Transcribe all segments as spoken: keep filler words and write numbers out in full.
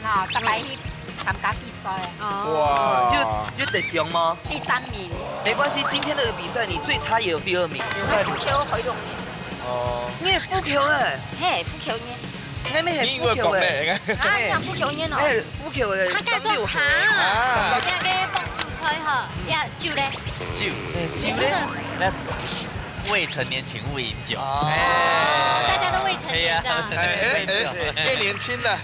啊，大家去參加比賽啊，哦，哇。有，有得獎嗎？第三名。沒關係，今天的比賽你最差也有第二名。𠊎福口開動呢。哦。你係福口欸？嘿，福口呢。你乜係福口欸？你以為講咩？啊，你講福口呢哦？哎，福口欸，客家做客張六合。啊。這個幫助菜吼，呀，酒咧？酒。哎，酒咧？你這個那未成年請勿飲酒。哦。哎。哦，大家都未成年的。哎呀，未成年請勿飲酒。哎，哎，哎，太年輕了。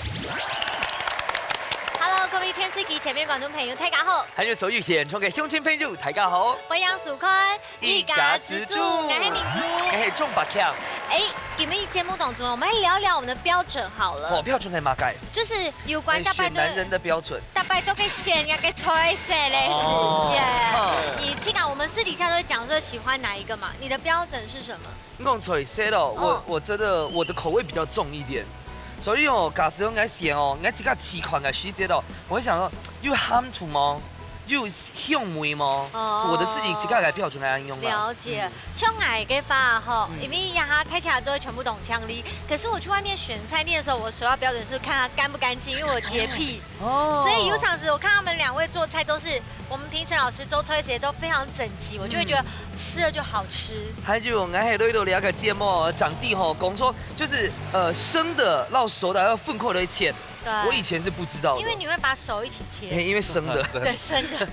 Hello，各位電視機前面觀眾朋友，大家好。還有所有現場个鄉親朋友，大家好。歡迎收看一家之煮，我係明珠。我係鍾伯強。哎，今天節目當中，我們來聊聊我們的標準好了。哦，標準係麼个？就是有關大家都，哎，選男人的標準。大家都會選那個菜色的時間。哦。你，既然我們私底下都會講說喜歡哪一個嘛，你的標準是什麼？ 你講菜色哦，我，哦。我覺得我的口味比較重一點。所以哦，假使講𠊎選哦，𠊎自家試看个時節哦，我會想說，有鹹度嗎？有香味嗎？哦。我的自己自家个標準來用啦。了解。嗯。像𠊎个話吼，嗯。因為這下大家都全部懂腔里，可是我去外面選菜店的時候，我首要標準是看它乾不乾淨，因為我潔癖。哦。哦。所以有常時我看他們兩位做菜都是，我們評審老師做出來時間都非常整齊，我就會覺得 吃了就好吃。還有，𠊎係來到這個節目哦，講到吼，講說就是，呃，生的摎熟的愛分開來切。對。我以前是不知道的。因為你會把手一起切。嘿，因為生的。對，生的。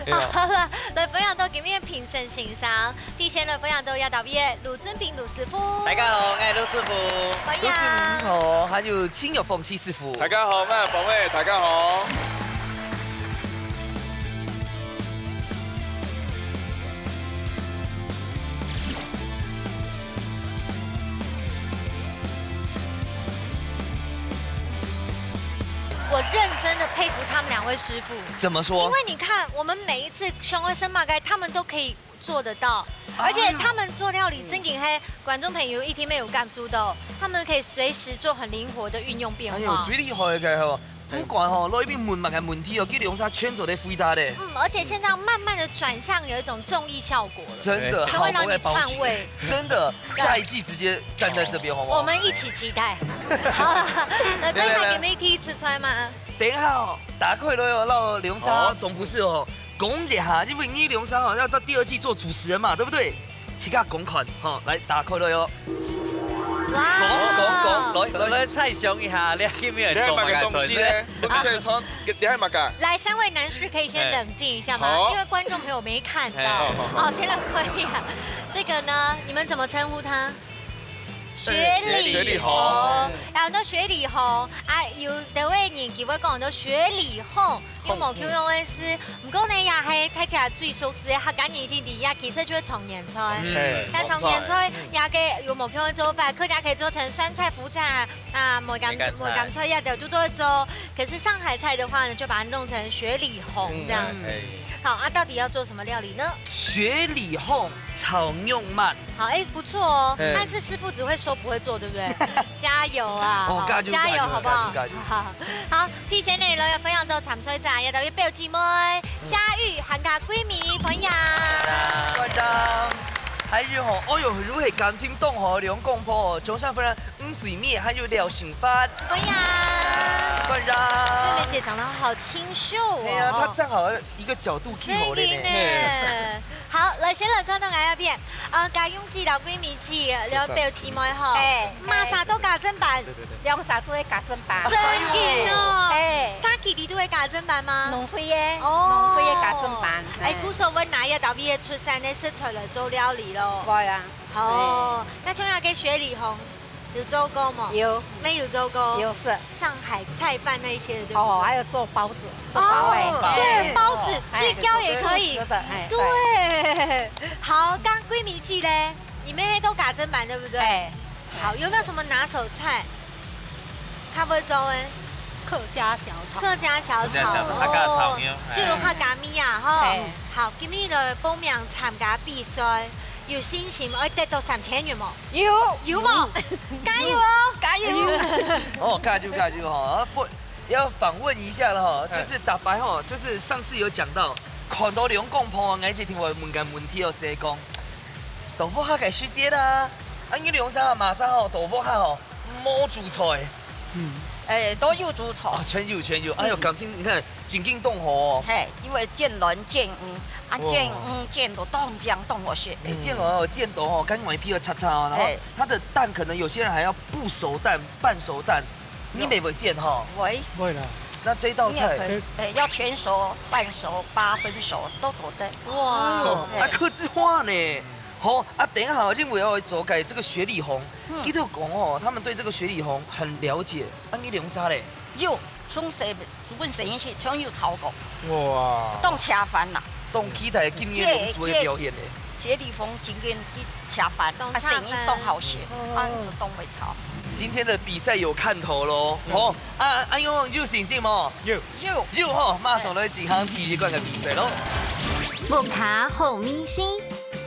對啊。好了，來，歡迎到今日个評審先生，首先來歡迎到這搭位个盧俊斌盧師傅。大家好，𠊎係盧師傅。歡迎。盧師傅好，還有青友鳳七師傅。大家好，𠊎係鳳偉，大家好。 我認真的佩服他們兩位師傅。怎麼說？因為你看，我們每一次想愛食麼个，他們都可以做得到，哎呀。而且他們做料理，正經係觀眾朋友一定會有感受到，他們可以隨時做很靈活的運用變化。哎喲，最厲害个吼！ 毋管吼，來這邊問麼个問題哦，佢兩儕全做得回答咧。嗯，而且現在慢慢地轉向有一種綜藝效果了，真的，成為了你創胃。好多个寶具。真的，對。下一季直接站在這邊，好不好？我們一起期待。好了，來，來，來，來。分享你們一起吃出來嗎？等一下哦，打開來哦，讓兩儕哦。總不是哦，講一下，因為你兩儕哦，要到第二季做主持人嘛，對不對？ 自家講看，吼，來，打開來哦。哇！講，講，講，來，來。來猜想一下，你今日做麼个菜色？你係麼个東西呢？你係創，你係麼个？來，三位男士可以先冷靜一下嗎？哎。好。因為觀眾朋友沒看到。哎。好，好，好。哦，先讓觀眾。這個呢，你們怎麼稱呼他？雪裡紅。哎，雪裡紅。然後呢，雪裡紅，啊，有的位人佢會講到雪裡紅。 有無共樣个事？毋過呢，也係大家最熟悉个客家人一定知，其實就係長年菜。嗯。但長年菜，嗯。也个有無共樣个做法，客家可以做成酸菜、福菜啊，啊，梅乾，梅乾菜。梅乾菜也都做得做。可是上海菜的話呢，就把它弄成雪裡紅這樣子。嗯。哎。好，啊，到底要做什麼料理呢？雪裡紅炒肉燜。 好，哎，不錯哦。哎。但是師傅只會說不會做，對不對？加油啊，哦，好，加油，加油，加油，好不好？加油，加油。好，好，提前呢，來分享到參賽者，也就係表姊妹，佳玉，還有閨蜜，歡迎。歡迎。還有吼，哎喲，如何感情當好，兩公婆，早上分享，嗯，水面，還有聊心法。歡迎。歡迎。妹妹姐長得好清秀哦。哎呀，她站好一個角度，挺好的呢。真的呢。好，來，先來看到𠊎這片。 啊，家用姐摎閨蜜姐，了表姊妹吼，哎，馬上都家政班。對，對，對。兩儕做个家政班。真个哦。哎。啥佢兜都會家政班嗎？農會个，哦。農會个家政班，哎，哎。故所會拿一道位个出產个食材來做料理咯。會啊。哦，哎。該像該个雪裡紅， 有做過嗎？有。沒有做過？有，是。上海菜飯那些的，對不對？哦，還有做包子，做包欸。哦，對，哎。包子，哎，水餃也可以。做素食的，哎，對。對。好，剛閨蜜姐咧，你們都家政班，對不對？哎。好，有沒有什麼拿手菜？較會做欸？客家小炒。客家小炒，客家小炒，哦，客家炒肉，哎。就有客家味啊，吼。哎。好，今日來報名參加比賽，有信心會得到三千元無？ 有。有無？加油哦！加油！哦，加油，加油哈！啊，不，要訪問一下了哈，哎。就是大伯哈，就是上次有講到，看到兩公婆，𠊎一定會問个問題哦，係講，到屋下个時節啦，啊，你兩儕馬上吼，到屋下吼，無煮菜。嗯。哎，都有煮炒。啊，全有，全有。哎呦，嗯。感情你看，真緊當好哦。嘿，因為煎卵煎魚，啊，哇。煎魚煎到當香當好食。哎，煎卵哦，煎到哦，跟外皮要擦擦哦，然後嘿。它的蛋可能有些人還要不熟蛋、半熟蛋，你有。乜會煎哈？會。會啦。那這一道菜，你也可以，哎，要全熟、半熟、八分熟都做得。哇。哎呦，嘿。啊，客製化呢？好，啊，等一下，因為要做个這個雪裡紅，嗯。佢都講哦，他們對這個雪裡紅很了解，啊，你用啥嘞？有，從細 煮本身是全有炒過，哇。當食飯啦。當期待今日龍族个表現呢。雪裡紅真緊去食飯，當食飯。啊，生意當好食，哦。啊，係當會炒。今天的比賽有看頭咯，嗯。吼，啊，啊，有，有信心無？有。有。有吼，馬上來進行第一關个比賽咯。屋下好味緒，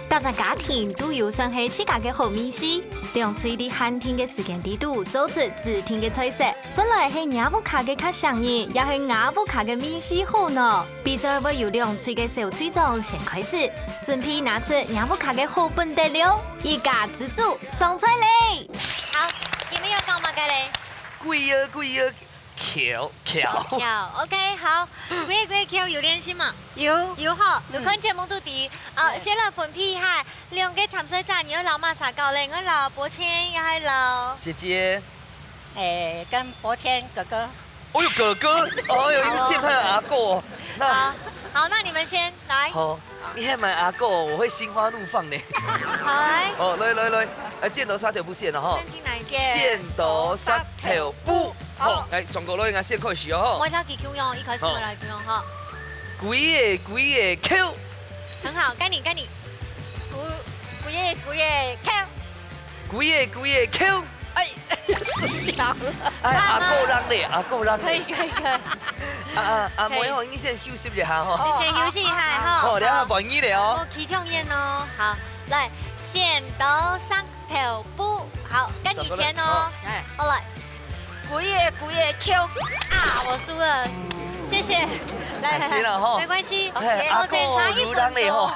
大家家庭都有算係自家个好味緒，兩隊在限定个時間裡肚做出指定个菜色，算來係若屋下个較上癮，也係若屋下个味緒好呢？ 比賽會由兩隊个小隊長先開始，準備拿出若屋下个好本底料，一家之煮上菜咧！好，今日要搞麼个咧？鬼啊鬼啊，橋，橋。橋，OK，好。鬼啊鬼啊橋有練習嗎？有。有吼，嗯。有看節目都知。啊，對。先來分配一下，兩個參賽者，你愛摎麼儕搞咧？你愛摎伯謙，也係摎姐姐。 哎，跟伯謙哥哥。哦喲，哥哥，哦喲，你們先派阿哥哦。那好，好，那你們先來。好，你喊埋阿哥哦，我會心花怒放呢。好，來。哦，來來來，來，剪刀石頭布先了哈。正經來。剪刀石頭布。好。好，來，中國人應該先開始哦哈。我先去共樣，一開始我來共樣哈。好。鬼啊鬼啊橋。很好，該你，該你。鬼，鬼啊鬼啊橋。 鬼啊鬼啊橋。哎，輸了。哎，阿哥讓咧，阿哥讓咧。可以，可以，可以。啊，啊，阿妹吼，可以。你先休息一下吼。你先休息一下吼。好，等下換你咧哦。我去跳遠哦。好，來，剪刀石頭布。好，該你先哦。好。哎。好，來。鬼啊鬼啊橋。啊，我輸了。謝謝。來，來，來，感謝了吼。沒關係。哎，阿哥，我檢查一分鐘。有人咧吼。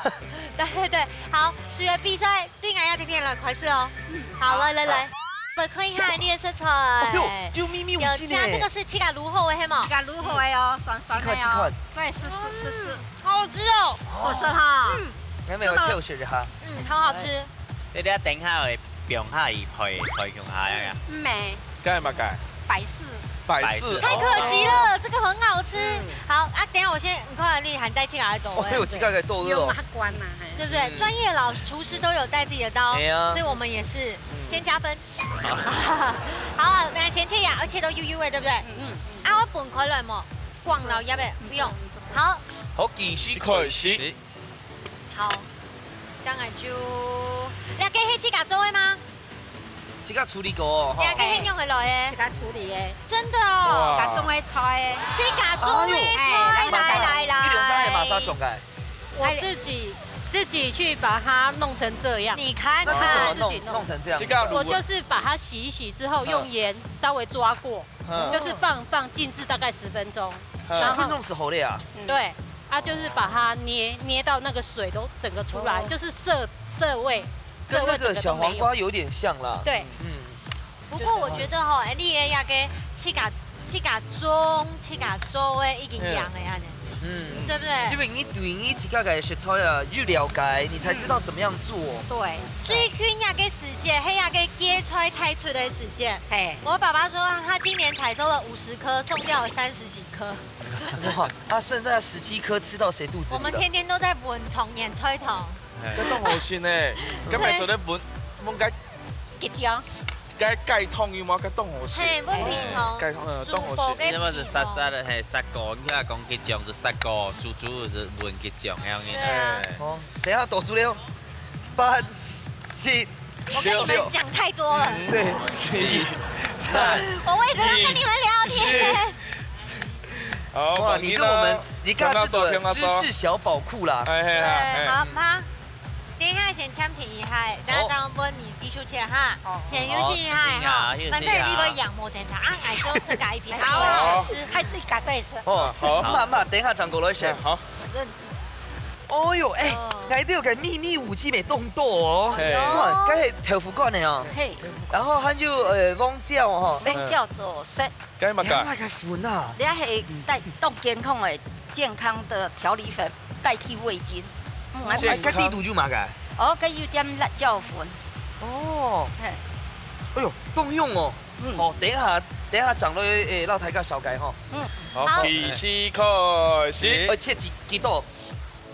對，對，對。好，十月比賽 對，𠊎要這片來開始哦。嗯。好，來，來，來。好。來看一下你的色彩。哎喲，有咪咪有勁呢。有加，這個係自家滷好个，係無？自家滷好个哦，酸酸个哦。試看，試看。這也試試，試試。嗯，好好吃哦。好吃哈。嗯。還沒有，是的。跳雪哈。嗯，好好吃。哎。你等下等下會放下去配，配共下呀。嗯，沒。 該係麼个？百事。百事，百事，太可惜了，哦。這個很好吃。嗯。好，啊，等一下我先，你看你還帶進來豆腐。哦，有自家个豆腐哦。用它關嘛，嘿。對不對？嗯。專業老廚師都有帶自己的刀，哎呀。所以我們也是，嗯。先加分。好。好啊，等一下先切呀，而且都幼幼的，對不對？嗯。啊，我分開來無？光老葉的，不用。嗯，嗯。好。好，計時開始。好，當然就，這個係自家做个嗎？ 自家處理過哦，吼。你還可以用得來欸。自家處理欸。真的哦。哇。自家種个菜欸。自家種个菜，哎喲，來，來，來。你兩儕係麼儕種个？我自己，自己去把它弄成這樣。你看看。那這怎麼弄，自己弄。弄成這樣？自家滷。我就是把它洗一洗之後，嗯。用鹽稍微抓過，嗯。就是放，放靜置大概十分鐘，嗯。然後，十分鐘就好了啊？嗯。對，啊，就是把它捏，捏到那個水都整個出來，哦。就是色，色味。 跟那個小黃瓜有點像啦。對。嗯。不過我覺得吼，哎，你个那個自家，自家種、自家做个已經贏了，恁呢。嗯。對不對？因為你對你自家个食材啊，有了解，你才知道怎麼樣做。嗯。對。最近那個時節，係那個芥菜太出个時節。嘿。我爸爸說他今年採收了五十棵，送掉了三十幾棵。哇，他剩下十七棵吃到誰肚子裡了？我們天天都在聞童年菜頭。 哎。該當好食呢，該買做得聞，聞該桔醬。該雞湯有無？該當好食。嘿，聞皮湯。哎，雞湯，嗯，當好食。豬骨个皮湯。你嘛係殺殺个，嘿，殺過，你若講桔醬就殺過，豬豬就聞桔醬，恁樣。對啊。哎。哦，等一下倒數了，八、七、我跟你們講太多了。六、五、四、三、我為什麼要跟你們聊天？二、一。 好，哇，你是我們，你看這種知識小寶庫啦。哎，嘿啦，哎，嘿。好，好。等一下先暫停一下，等下正問你技術切哈。好。先休息一下哈，好，休息一下。反正你會贏無爭差，啊，哎，就自家一片。好，好，好。還自家再吃。哦，好。慢慢，等一下轉過來先。哎，好。反正哦哟，哎，哦。𠊎兜个秘密武器乜當多哦。嘿。哇，該係豆腐乾个哦。嘿。然後還有，呃，黃椒哦，哎。黃椒做色。該麼个？哎，麼个粉啊？這係代，當健康个，健康个調理粉，代替味精。嗯，還哎，該底肚有麼个？哦，該有點辣椒粉。哦。嘿。哎喲，當香哦。嗯。好，等一下，等一下正來，誒，摎大家紹介吼。嗯。好，好。計時開始。愛切幾，幾多？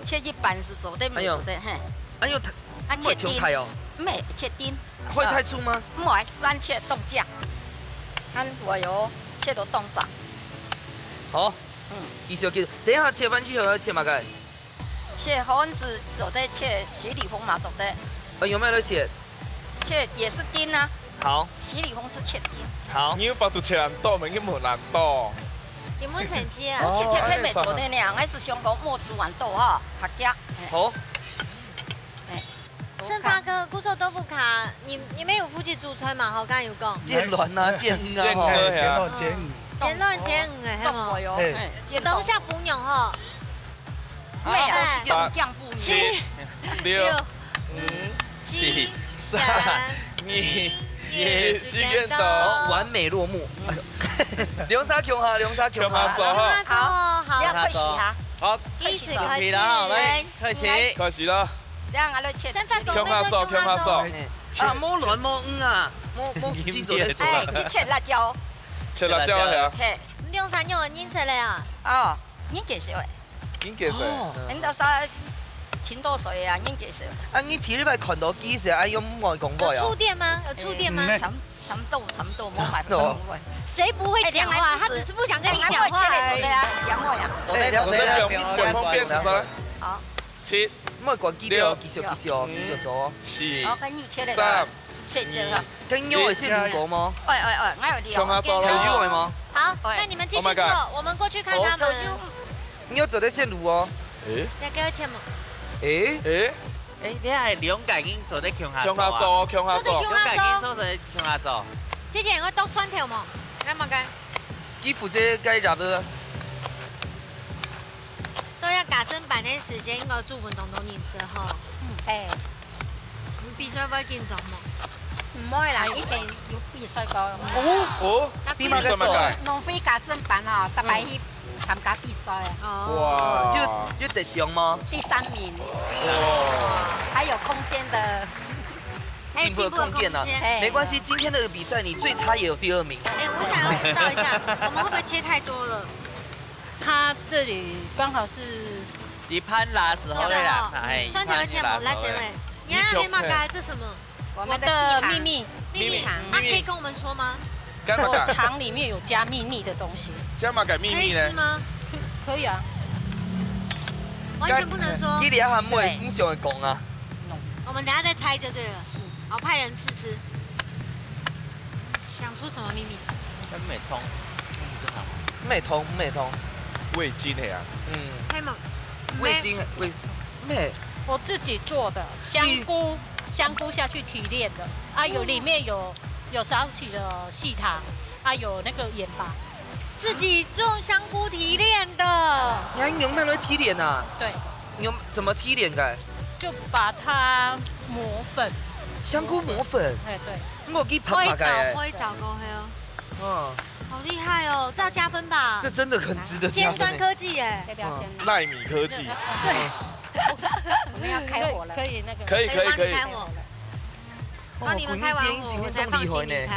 切一半係做得，哎喲。做得，嘿。哎喲，太，啊，切丁。毋會傷忒哦。毋係，切丁。會太粗嗎？呃，毋會，算切當正。看我有切到當長。好。嗯。繼續，繼續。等一下切完之後要切麼个？切好係做得切雪裡紅嘛，做得。呃，用麼个來切？ 切也係丁啊。好。雪裡紅係切丁。好。你有法度切恁多，無你無恁多。你問成績啊？哦，切切忒無做得呢，哎，還係想講莫煮恁多哈，較遽。好。哎。盛發哥，牯手豆腐咖，你，你們有負責煮菜嗎？吼，剛剛有講。煎卵啊，煎魚啊，吼。煎魚啊，哎，煎卵，煎魚。煎卵，煎魚，哎，係無？凍過喲，嘿。哎，煎凍。冬瓜布丁吼。 毋係啊，哎。係用薑布丁。七、六、五、四、三、二、一，時間到。好，完美落幕。哎喲。兩儕共下，兩儕共下。共下做哈。好，好。你要開始哈。好。開始做。準備了哈，來，開始。開始了。這樣啊，來切。共下做，共下做。嘿。啊，無卵無魚啊，無，無事情做得做。哎，你切辣椒。切辣椒呀。嘿。你兩儕仰會認識个啊？哦，認識个。 應該係。哦。嗯。人家說情竇初開啊，應該係。啊，你第一擺看到佢係，啊，又毋會講話啊？有觸電嗎？有觸電嗎？嗯。差不多，差不多，無辦法講話。誰不會講話？哎，他只是不想跟你講話而已。兩個人切來做得啊，兩個人。哎，了解，了解，了解。好。七，毋好關機掉，六，繼續，繼續哦，繼續做哦。五，四，好，跟你切來。三， 切掉了。二，跟肉會先滷過嗎？哎，哎，哎，𠊎有料。共下做咯。有肉个嗎？好，哎。那你們繼續做，Oh my god。我們過去看他們。哦，你要做得先滷哦。誒？再給我切嗎？誒？誒？誒，你係兩個人做得共下做啊？共下做，共下做。做得共下做。兩個人做得共下做。姐姐，你會剁蒜頭嗎？幹嘛該？佢負責該入个。都要打砧板个時間，應該煮飯當多人食吼。嗯。嘿。 你比賽會緊張無？毋會啦，以前有比賽過。哦，哦，該比麼个賽？比賽麼个？農會打砧板啊，逐擺去參加比賽啊。哦。哇。有，有得獎嗎？第三名。哇。還有空間的。還有進步的空間。進步的空間啊。嘿。沒關係，今天的比賽你最差也有第二名。哎，我想要知道一下，我們會不會切太多了？ 它這裡剛好是一盤辣椒啦，哎，蒜頭切無？一盤辣椒。來，這位，你要黑馬嘎，這什麼？我們的秘密。秘密。秘密。啊，可以跟我們說嗎？幹嘛？我糖裡面有加秘密的東西。加麼个秘密呢？可以吃嗎？可以啊。完全不能說。你等下還會，對。毋想講啊。我們等下再猜就對了。嗯。好，派人試吃。 想出什麼秘密？還沒通，嗯，真好。沒通，沒通。味精的啊。嗯。黑馬。味精，味，沒。我自己做的，香菇，你香菇下去提煉的，啊，有，裡面有，有少許的細糖，啊，有那個鹽巴。自己用香菇提煉的。你還用那來提煉啊？對。你用，怎麼提煉的？就把它磨粉。香菇磨粉？哎，對。 毋過佢白白个耶。會炒，會炒過後。嗯。好厲害哦，這要加分吧？這真的很值得加分耶。尖端科技耶。要不要先？嗯。奈米科技。對。我們要開火了。可以那個。可以，可以，可以。幫你們開火。哇，幫你們開完火，我才放心離開。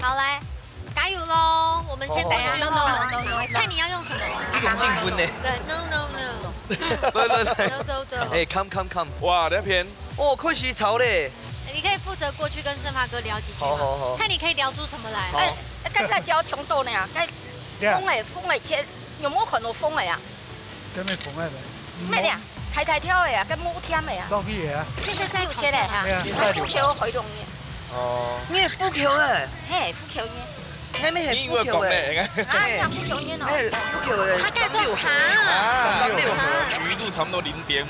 好，來，加油咯！我們先等一下。哦，no，no，no，no，no。看你要用什麼。你講進分呢？對，no，no，no。來，來，來。走，走，走。哎，come，come，come。哇，這片 哦，開始炒咧。你可以負責過去跟盛發哥聊幾句嗎？好，好，好。看你可以聊出什麼來。好。哎，該辣椒衝到呢，該Yeah。風哎，風哎，切，有沒有可能風哎啊？根本風哎的。咩呀？太太跳哎啊，該無甜哎啊。到底哎啊。現在是有切嘞哈，對啊。現在有。虎口海龍呢。哦。你係虎口哎？嘿，虎口呢。那邊係虎口哎。你以為講咩？啊，你虎口呢哦。哎，虎口哎。他剛才說哈。啊。張六和魚露差不多零點五。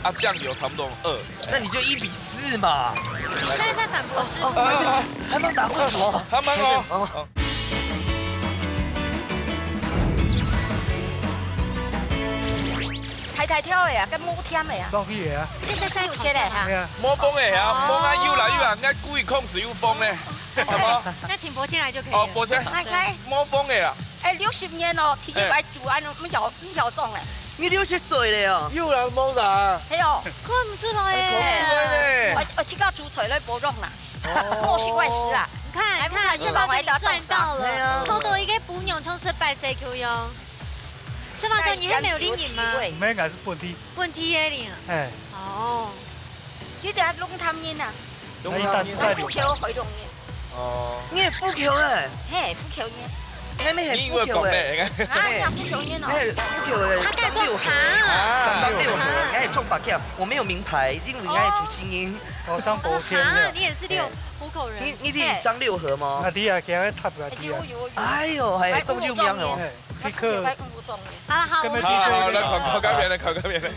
啊，醬油差不多二。那你就一比四嘛。你現在在反駁師傅嗎？哦，還是，還蠻打分數哦。還蠻好。哦。哦。大該條个啊，該無甜个啊。落去个啊。現在是有切个哈。對啊。無放个啊，哦。無啊，有啦有啦，𠊎故意控制有放呢，好無？那請伯謙來就可以了。哦，伯謙，來，來。無放个啊。哎，六十年咯，第一擺煮恁樣，毋曉，毋曉做个。你六十歲了哦。有啦，無啦。係哦。看毋出來耶。哎，看毋出來呢。我，我自家煮出來無用啦。哦。我是外食啦。你看，你看，哎，這把給你賺到了，對啊。偷偷一個補充充實擺設就用。 這把哥，你還沒有理你嗎？毋係，𠊎係本地。本地个你啊？哎。哦。佢等龍潭人啊。龍潭人。哎，但是在龍潭。福橋海龍人。哦。你係福橋个？嘿，福橋人。你乜係福橋个？你以為講咩？啊，嘿。你福橋人哦。你係福橋个，他蓋說張六和。啊。張六和，啊。哎，中白票，我沒有名牌，因為𠊎係主持人。哦，張伯謙。啊，你也是六，對。湖口人。你，你係張六和嗎？啊，對啊，今日讀啊，對啊。有，有，有。哎喲，哎，哎，動就名哦。哎。 去去。好了，好，我們去看。好，來，看，看該片，來，看該片。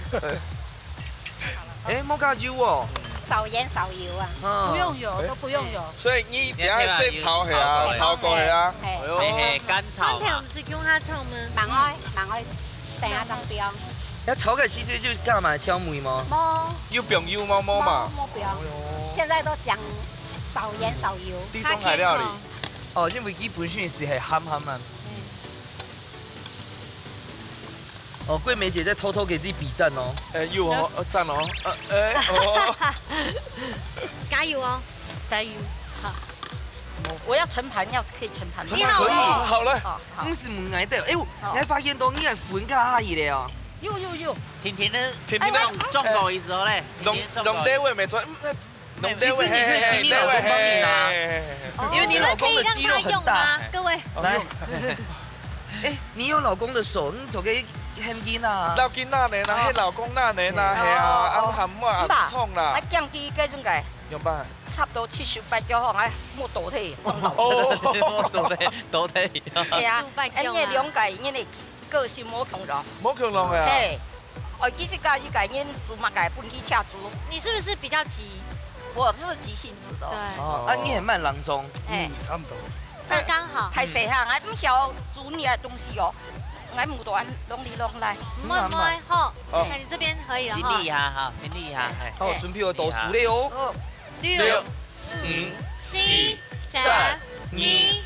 哎，無加油哦。少鹽少油啊。啊。不用油，都不用油。所以你等下先炒下啊，炒過下啊。哎，哎，嘿，嘿，乾炒嘛。酸甜毋係用下炒嗎？慢愛，慢愛，等下正放。要炒个時節就加麼个調味嗎？無。有放油嗎？無嘛。無，無放。現在都講少鹽少油。地中海料理。哦，因為佢本身係鹹鹹啊。嗯。 哦，桂梅姐在偷偷給自己比讚哦。哎，有哦，呃，讚哦，呃，哎，哦。加油哦，加油。好。我要盛盤，要可以盛盤嗎？盛盤可以，你好哦。好了。哦，好。毋使問𠊎兜，哎喲，好。𠊎發現到你个粉加下去了哦。有，有，有。甜甜的，甜甜的。哎，中國意思哦嘞，甜甜的中國意思。龍，龍地位沒錯，嗯，那 其實你可以請你老公幫你拿，因為你老公的肌肉很大。哦，那可以讓他用嗎？各位。來。哎，你有老公的手，你手可以很緊啊。老公那呢啦，哦。嘿，老公那呢啦，嘿啊，哦，哦。啊，喊我啊，毋怕，衝啦。啊，降低該種个。用吧。差不多七十八就好，哎，莫倒退，放倒退。哦。莫倒退，倒退。係啊，七十八降啊。哎，你兩個，你的 個性無共樣。無共樣个啊。嘿，哦，佢自家一個人煮麼个，分佢自家煮。你是不是比較急？我是急性子的。對。哦，啊，你很慢郎中。哎。嗯，差不多。那剛好。歹勢哈，𠊎毋曉煮你个東西哦，𠊎無多恁弄哩弄來。毋會，毋會，吼，哦。你看你這邊可以了哈。盡力一下哈，盡力一下，嘿。好，準備好倒數了哦。哦。六、六、五、四、三、二、一，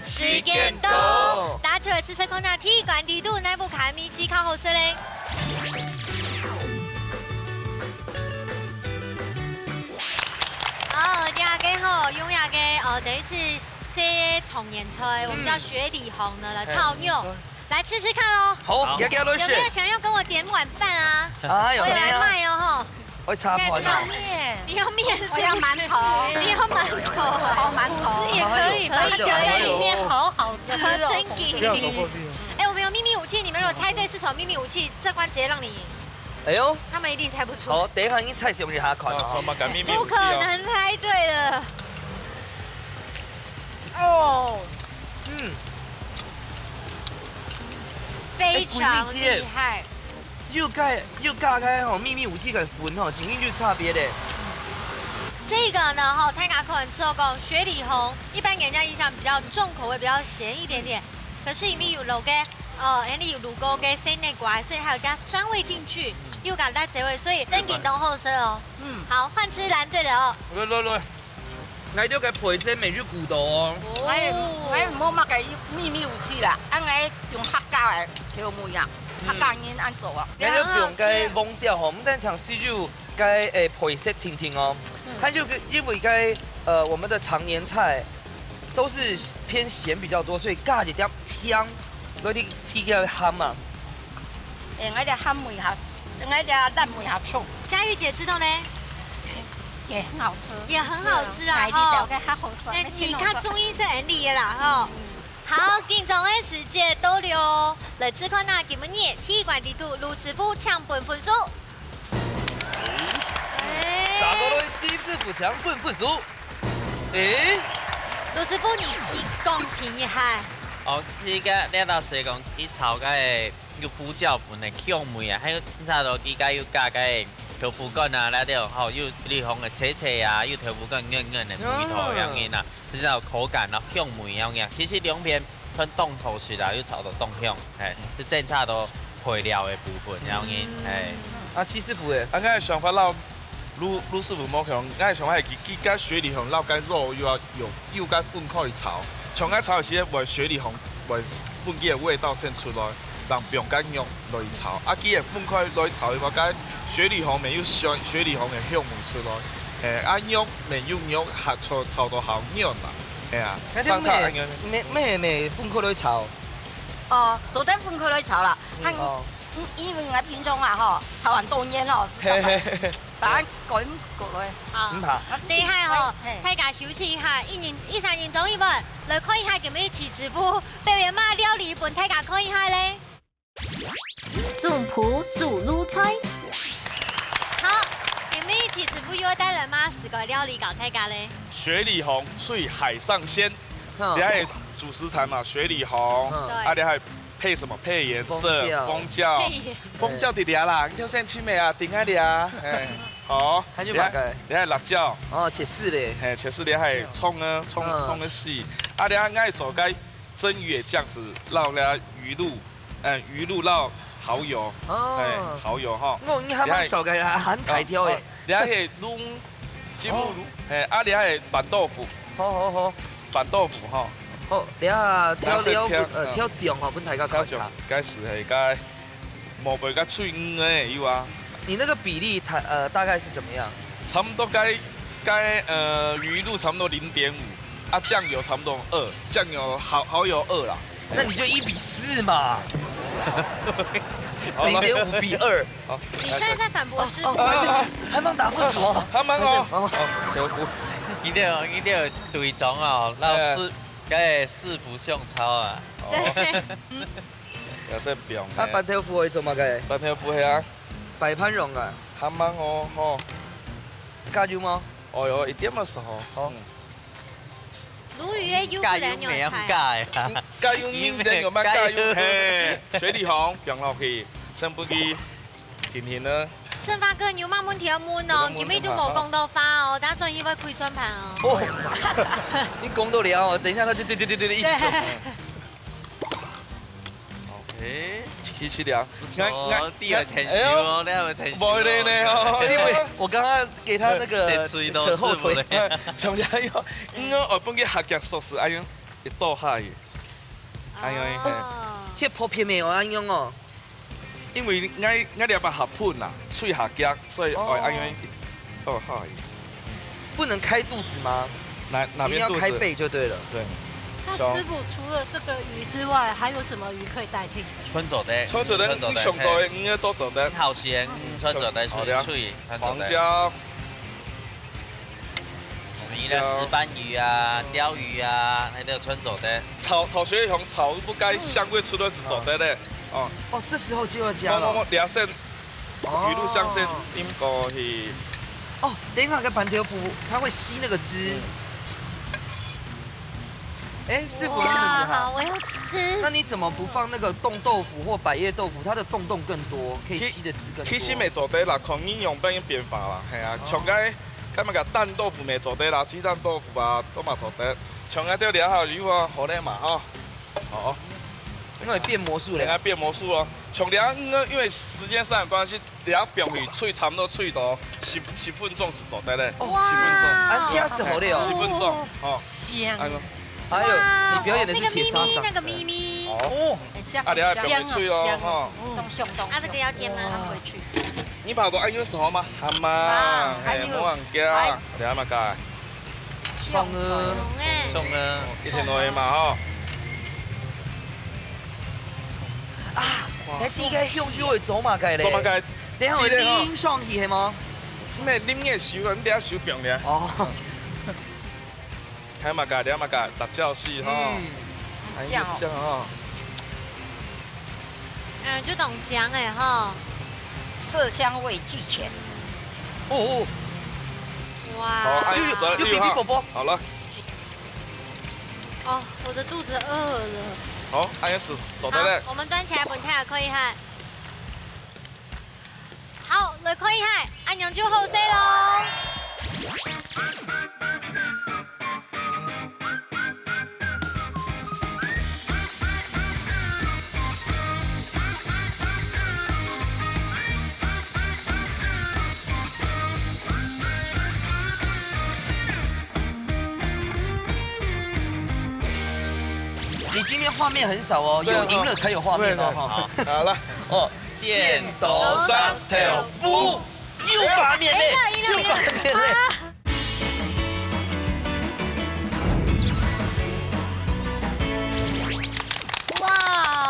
時間到。大家試試看啊，第一關裡肚哪一款味緒較好食咧？哦，這個吼，用這個，呃，等於是些常年菜，我們叫雪裡紅的了，嗯。炒肉。哎，沒錯。 來吃吃看哦。好，好。行行來食。有沒有想要跟我點碗飯啊？哎喲，我有來賣哦，吼。我要插盤哦。現在知道你要麵是不是？我要饅頭。你要饅頭。哦，饅頭。吐司也可以吧？可以，可以。裡面好好吃哦。真的。不要走過去。哎，我們有祕密武器，你們如果猜對是什麼祕密武器，這關直接讓你贏。哎喲。他們一定猜不出。好，等一下你猜想一下看哦。哦，幹嘛改祕密武器哦？不可能猜對了。哦。嗯。 非常厲害。哎，桂妹姐，又加，又加開吼，祕密武器个粉吼，真正有差別咧。這個呢，吼，大家可能吃過講，雪裡紅，一般給人家印象比較重口味，比較鹹一點點。可是裡面有滷个，呃，裡面有滷過个鮮奶瓜，所以還有加酸味進去，又加辣椒味，所以真正當好食哦。嗯。好，換吃藍隊的哦。來，來，來。 𠊎兜个配色乜有古董哦。哦。𠊎，𠊎無麼个祕密武器啦，啊，𠊎用客家个調味啊，嗯。客家人恁做啊。𠊎兜用个黃椒吼，毋單淨係有个，誒，配色定定哦，嗯。它就因為个，呃，我們的常年菜都是偏鹹比較多，所以加一點甜，落去提个鹹啊。誒，𠊎个鹹味較，𠊎个辣味較重。佳玉姐吃到呢？ 也很好吃。也很好吃啊，嗯，吼。哎，你了解較好吃，哎，你較中意食恁樣个啦，吼。嗯。好，緊張个時節到了哦，來試看啊，今晡日第一關裡肚，盧師傅請分分數。哎。啥个東西，師傅請分分數？哎。盧師傅，你，你公平一下。哦，這個，你老實講，佢炒个 有胡椒粉个香味啊，還有差不多佢个有加个豆腐乾啊，那兜吼，有里香个脆脆啊，有豆腐乾軟軟个味道樣个啊，哦。這種口感啊，香味樣个啊。其實兩片算當好食啦，又炒到當香，嘿，就正差到配料个部分，然後呢，嗯。係。啊，徐師傅誒，啊，𠊎个想法摎盧，盧師傅無共，𠊎个想法係佢，佢該雪裡紅摎該肉又愛有，又該分開炒，像𠊎炒个時節，會雪裡紅會分佢个味道先出來，然後放該肉來炒。啊，佢个分開來炒，佢話該雪裡紅乜有雪，雪裡紅个香味出來，係，啊，肉乜有肉，還炒，炒到好軟啦，係啊，該就相差恁樣。乜，乜，乜分開來炒。 哦，做得分開來炒啦。嗯。哦。嗯，因為𠊎平常啊吼，炒恁多年咯，嘿嘿嘿。啥改毋過來。啊。毋怕。等一下吼，嘿。大家休息一下，一人，一儕人裝一碗，來看一下今晡日徐師傅表演麼料理分大家看一下咧。總鋪手路菜。好，今晡日徐師傅又帶來麼个个料理教大家咧？雪裡紅炊海上鮮。 哼。你還有主食材嘛，雪裡紅，嗯。對。啊，你還配什麼？配顏色，紅椒。紅椒。配顏色。紅椒在這啦，你頭先切咩啊？頂下這啊，哎，好。還有麼个？你還，你還辣椒。哦，切絲咧。嘿，切絲你還蔥啊，蔥，嗯。蔥个絲。啊，你還愛做个蒸魚个醬汁，摎那魚露，嗯，魚露摎蠔油，哦。哎，蠔油哈。哦，你還蠻熟个，你還，還，還大條誒。哦，哦，你還可以弄 雞母滷，哦。嘿，啊，你還有板豆腐。好，好，好。板豆腐吼。好，你啊，調料，調色，調，呃，嗯。調醬吼，分大家看一下。調醬，該係該，無背該脆魚誒，有啊。你那個比例，它，呃，大概是怎麼樣？差不多該，該，呃，魚露差不多零點五，啊，醬油差不多二，醬油蠔，蠔油二啦。 那你就一比四嘛。好了。零點五比二。好，你現在在反駁師傅。哦，哦，還是，還蠻打分數哦。還蠻好。哦。哦，豆腐。你這，你這隊長哦，老師，哎。該師傅相抄啊。哦。對。也是不用。啊，粄豆腐會做麼个？粄豆腐係啊。擺盤用啊。還蠻好，吼。加油嗎？哦喲，一點仔時候，吼。嗯。 鱸魚个油加油沒有加的啊。加油，你等有沒有加油？嘿，水裡紅，放落去，先不去，甜甜的。盛發哥，你有麼問題要問哦？有人問你們都沒講到話哦，等下轉去會虧算盤哦。哦，你講到了哦，等一下他就對對對對對一直走。對。 OK，試試啊。不錯，𠊎，𠊎，你有聽熟哦，哎喲，你有聽熟哦。無咧呢哦，因為我剛剛給他那個得吹到扯後腿。是不是？哎，像這樣，嗯，我分佢下腳熟食，哎喲，一倒下去，哎喲，嘿。哦。切薄片沒有啊，用哦。因為𠊎，𠊎這把合盤啦，吹下腳，所以，哦，哎喲，一倒下去。 不能開肚子嗎？哪，哪邊肚子？一定要開背就對了。對。那師傅，除了這個魚之外，還有什麼魚可以代替？春捲的。春捲的，春捲的，你想到的，嘿。應該都做得。好鹹，嗯，春捲的，好的啊。脆，春捲的。黃椒。我們一個石斑魚啊，鯛魚啊，還有春捲的。炒，炒雪紅，炒不該香味出來就做得了。哦。哦，這時候就要加了。無，無，無，這下先 哦。魚露醬先淋過去。哦，等一下該粄豆腐，它會吸那個汁。嗯。哎，師傅，哇，你很厲害。好，我要吃。那你怎麼不放那個凍豆腐或百葉豆腐？它的洞洞更多，可以吸的汁更多。其，其實乜做得啦，看你用邊个變化啦，係啊，哦。像該，該麼个蛋豆腐乜做得啦，雞蛋豆腐啊，都嘛做得。像該條料哈，如果好咧嘛，吼。 哦。因為變魔術了。等下變魔術哦。像這樣，因為，因為時間上的關係，等下放去炊差不多炊到十，十分鐘就做得了。哦。十分鐘。哇。恁遽就好了哦。十分鐘，哦。香。哎喲。哎喲，哇，你表演的是鐵砂掌。那個咪咪，那個咪咪。哦。很香，啊，等下放去炊哦，很香哦，吼。嗯。咚咚咚。啊，這個要煎嗎？放回去。你把它按鈕鎖好嗎？好嘛，哇，嘿，還有，莫忘記啊。還，等下嘛，該。 蔥啊。蔥欸。蔥啊。哦，一定落去嘛，吼。啊，哇。該第一個香就會做麼个咧？做麼个？等一下，我滴咧吼。淋上去係無？毋係，淋个時候，你等下手放咧。哦。還有麼个？還有麼个？辣椒絲吼。嗯。還有辣椒。辣椒吼。 嗯，就當講欸吼。色香味俱全。哦，哦。哇。好，按時的，又，又比比寶寶。好了。哦，我的肚子餓了。好，按時，做得了。好，我們端起來，分大家看一下。好，來看一下，恁樣就好勢囉。画面很少哦，对啊，有赢了才有画面哦，对，对。哈。好，来，哦，剪刀石头布，有画面嘞，哎，赢了，赢了，有画面嘞。赢了。啊。哇，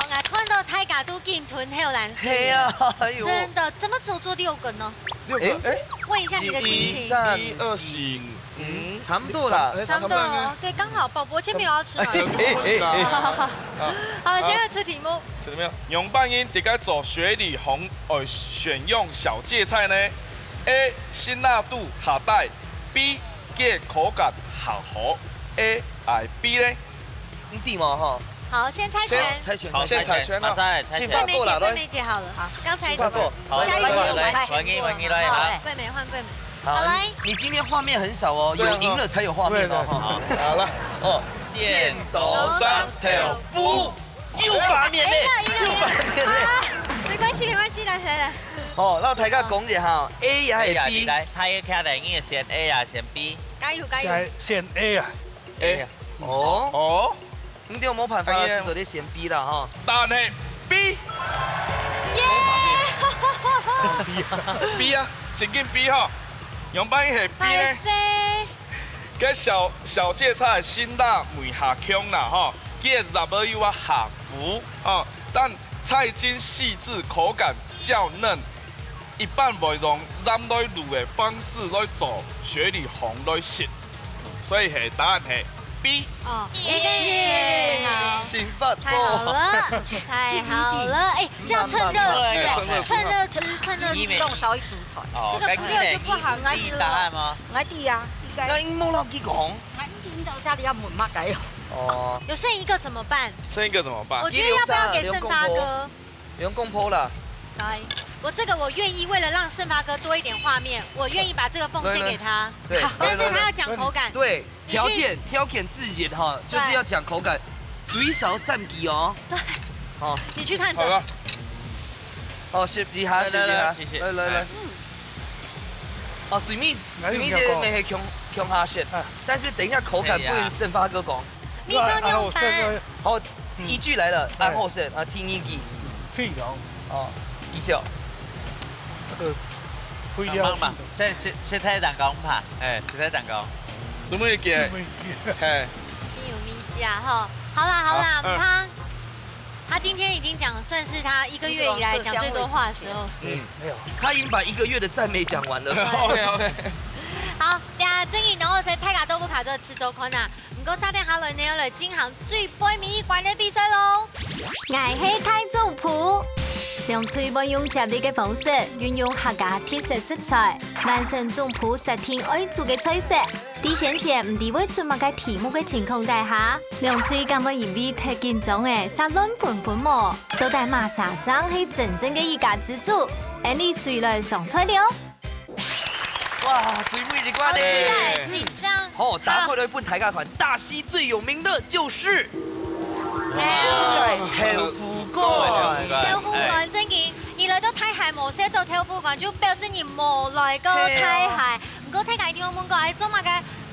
我看到大家都緊吞口涎水。嘿啊，哎呦。真的，怎么只有做六个呢？六个，哎。哎。问一下你的心情。一、二、四、五。 嗯，差不多啦。哎，差不多哦。差不多呢。对，刚好，宝宝今天没有要吃嘛。哎，哎，哎，哎。好，现在出题目。出题目。仰般形个做雪裡紅愛選用小芥菜呢？A，辛辣度較低，B，佢口感較好。A，哎，B呢？你知無吼？好，先猜拳。先猜拳，好，先猜拳啊。猜拳，馬上來猜拳。先發過啦，桂梅姐，桂梅姐好了。好，剛才發過。好，佳玉姐有猜。換你，換你來，好。好，桂梅換桂梅。 好，好，來。你今天畫面很少哦，对啊，有贏了才有畫面哦，对，对。哈。好，來，哦，剪刀石頭布，有畫面嘞，哎，贏了，贏了，有畫面嘞。贏了。啊，沒關係，沒關係，來，來，來。哦，那大家講一下哈，A也係B？A也B，來，大家徛咧，你會選A也選B？加油，加油。選，選A啊。A。哦。哦。 你就無辦法啦，哎呀。係做得選B啦，吼。答案係B。耶！B啊，正經B吼。仰般形係B呢？歹勢。該小，小芥菜个辛辣味較強啦，吼，佢个汁味又較苦，吼，但菜莖細緻，口感較嫩，一般會用淋來滷个方式來做雪裡紅來食。 所以係，答案係B。哦，耶！好。幸福哦。太好了，太好了！哎，這樣趁熱吃哎，趁熱吃。趁熱吃，趁熱吃。你每次少一組團。哦，這個不料就不好吃了。該你呢？你知答案嗎？𠊎知啊，應該。該你無摎佢講。𠊎知到這裡要問麼个哦？哦。有剩一個怎麼辦？剩一個怎麼辦？我覺得要不要給盛發哥？ 不用公佈啦。來，我這個我願意，為了讓盛發哥多一點畫面，我願意把這個奉獻給他。對，但是他要講口感。對，你去條件，條件之一哈，就是要講口感，最少三支哦。對。哦。你去看著。好了。哦，是，厲害，是，厲害。來，來，謝謝。來，來，來。嗯。哦，水蜜，水蜜姐妹係共，共下線，啊。但是等一下口感不能盛發哥講。 蜜糖牛排。好，嗯。一句來了，哎。然後是，啊，第二句。嗯，脆條。哦，繼續。這個配料是。慢慢，先，先，先太難講吧，哎，先太難講。什麼意思？什麼意思？嘿。是有意思啊，吼。好啦，好啦，好，嗯。毋怕。他今天已經講，算是他一個月以來講最多話的時候。嗯，沒有。他已經把一個月的讚美講完了。對。OK，OK。好，呀，正經，然後是大家都不卡這個吃週刊啊。 毋過，續等下來呢，愛來進行最尾一關个比賽囉。𠊎係大總舖。兩隊會用接力个方式，運用客家特色食材，完成總舖設定愛煮个菜色。在先前毋知會出麼个題目个情況底下，兩隊敢會因為忒緊張而煞亂紛紛無？到底麼儕正係真正个一家之主？𫣆俚隨來上菜了。 哇，最尾一關呢。好期待，緊張。好，打開來分大家看，大溪最有名的就是豆腐乾。豆腐乾。豆腐乾，正經，你來到大溪無食著豆腐乾，就表示你無來過大溪。嘿啊。毋過大家一定有問過，哎，做麼个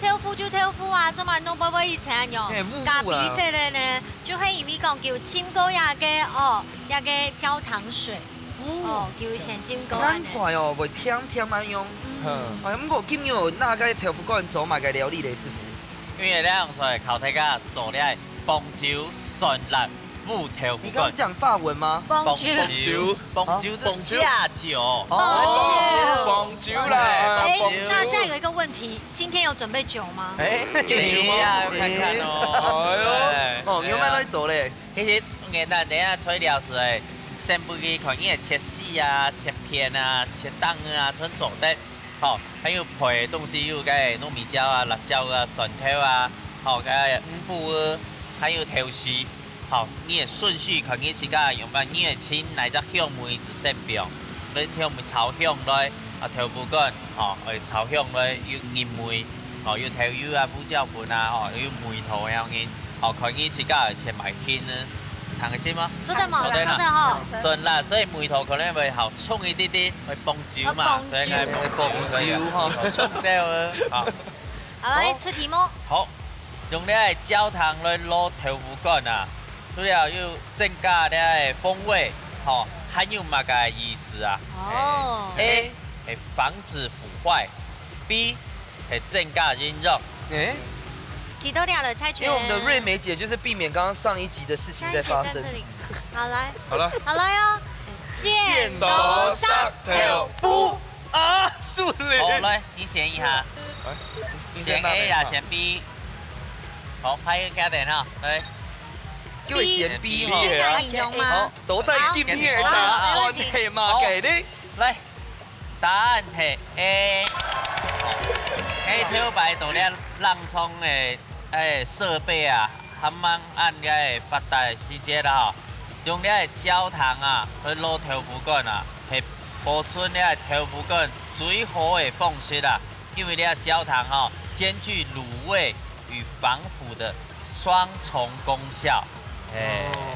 豆腐就豆腐啊，做麼个弄會會一層樣？嘿，烏烏啊。咖啡色个呢，就係因為講有浸過該个，哦，該个焦糖水。 哦，有先浸過恁呢。難怪哦，會甜甜恁樣。嗯。哎，毋過今日拿該豆腐乾做麼个料理咧，師傅？因為這樣，所以教大家做這个紅酒酸辣烏豆腐乾。你剛剛是講法文嗎？紅酒。紅酒，紅酒是下酒。哦。紅酒啦，哎，紅酒。那這樣有一個問題，今天有準備酒嗎？哎，有酒嗎？等一下要看看哦。哎喲。哎，哦，你有買來做咧？ 其實簡單，等下材料係，先分佢看你个切絲啊、切片啊、切丁啊，全做得。好，還有配个東西有該糯米椒啊、辣椒啊、蒜頭啊，好，該五寶啊，還有豆豉。好，你个順序看你自家用，你个清哪隻香味係先放，你香味炒香來，啊，豆腐乾，好，愛炒香來，有入味，好，有豆油啊、胡椒粉啊，好，有味道个樣人。 哦，看你自家愛切麼个形呢，聽得識嗎？做得無？做得啦。做得吼。酸辣，所以味道可能會較重一滴滴，會傍酒嘛，哦，傍酒。所以愛傍酒，傍酒吼。傍酒，對啊。好。好，來，好。出題目。好，用這个焦糖來摎豆腐乾啊，除了有增加个風味，吼，還有麼个意思啊？哦。A係防止腐壞，B係增加營養。欸，幾多條了？猜拳。因為我們的瑞美姐就是避免剛剛上一集的事情再發生。下一題在這裡。好，來。好了。好，來哦。剪刀石頭布。啊，輸了。好，來，你選一下。來，你選 A 呀，選 B。好，拍一个卡點哈，來。叫佢選 B 哈。B，你是拿引用嗎？好，到底今日个答案係麼个呢？好，沒問題。來，答案係 A。好，該頭擺到這冷藏个，欸，設備啊，還吂恁个發達个時節啦吼，用這个焦糖啊，去滷豆腐乾啊，係保存這个豆腐乾最好个方式啊。 因為這焦糖吼，兼具滷味與防腐的雙重功效。欸。哦。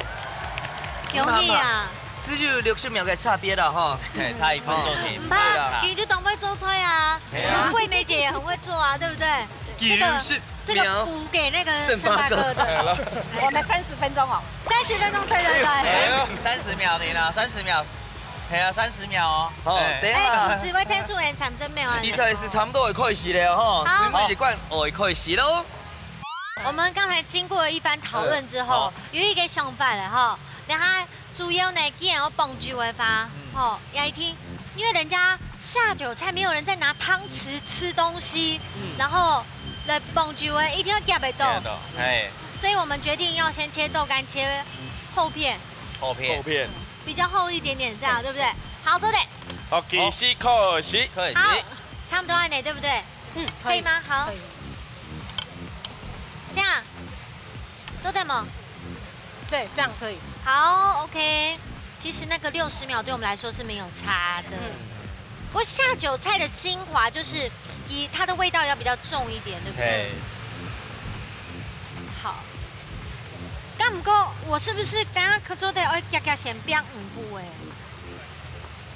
容易啊。只有六十秒个差別了吼。欸，差一分鐘而已。毋怕，對啦。你就當會做菜啊。係啊。桂梅姐也很會做啊，對不對？這個，這個補給那個盛發哥的。我們三十分鐘哦。三十分鐘，對，對，對。哎呀。三十秒，你呢？三十秒。係啊，三十秒哦。好，欸。等一下。欸，主持人會聽出來三十秒啊。比賽是差不多會開始了吼，好。最尾一關會開始咯。我們剛才經過了一番討論之後，欸，好。有一個想法了吼，等下主要呢，既然有幫助的話，嗯。吼，也一定，因為人家下酒菜沒有人在拿湯匙吃東西，嗯。然後來幫助的，一定要夾得到。夾得到，欸。所以我們決定要先切豆乾，切厚片。厚片。厚片。 比較厚一點點，這樣，對不對？好，做得。好，計時開始。開始。好，差不多按呢，對不對？嗯，可以。可以嗎？好。可以。這樣，做得嗎？對，這樣可以。好，OK。其實那個六十秒對我們來說是沒有差的。嗯。不過下酒菜的精華就是以它的味道要比較重一點，對不對？嘿。好。 該毋過，我是不是等下做得愛遽遽先放五步欸？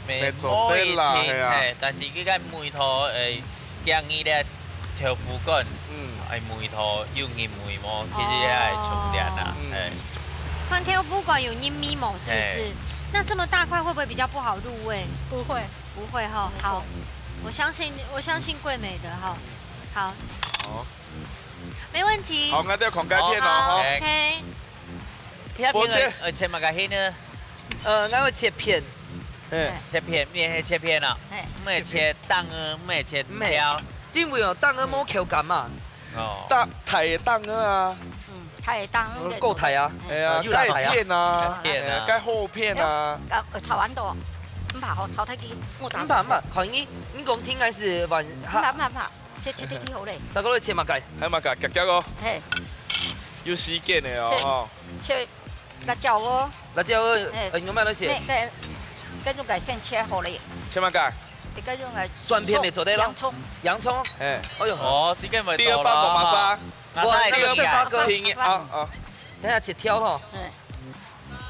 無，無做得啦，無一定，係啊。嘿，但是佢个味道，欸，建議咧，豆腐乾，嗯。欸，味道有入味無？其實也會重點啦，哦。嘿。看豆腐乾有入味無，是不是？嘿。那這麼大塊會不會比較不好入味？不會。不會吼，不會。好，我相信，我相信桂美的吼。好。好。 沒問題。好，𠊎兜看該片哦，好，吼。OK。片面，呃，切麼个形呢？呃，𠊎會切片。嘿。切片，你係切片啊？嘿。毋係切丁仔，毋係切條。毋係，因為哦，丁仔無口感嘛。哦。大，大个丁仔啊。嗯，大个丁仔。呃，夠大啊。嘿。哎呀，又大大啊。該片啊，片啊。哎，該厚片啊。哎喲，呃，炒完了。毋怕吼，炒忒佢，我打死。毋怕，毋怕，好，你，你講聽還是玩，毋怕，毋怕，毋怕。 切，切，切，切好咧。再過來切麼个？還有麼个？遽遽哦。嘿。有時間个哦，切，吼。切辣椒哦。辣椒哦，嘿。呃，用麼个來切？該，該，該種个先切好咧。切麼个？該種个蒜片也做得咯。洋蔥。洋蔥。嘿。哎喲。哦，時間會到啦。第二棒，我馬上。馬上來。哇，那個盛發哥。聽啊，啊。等下切條吼。嘿。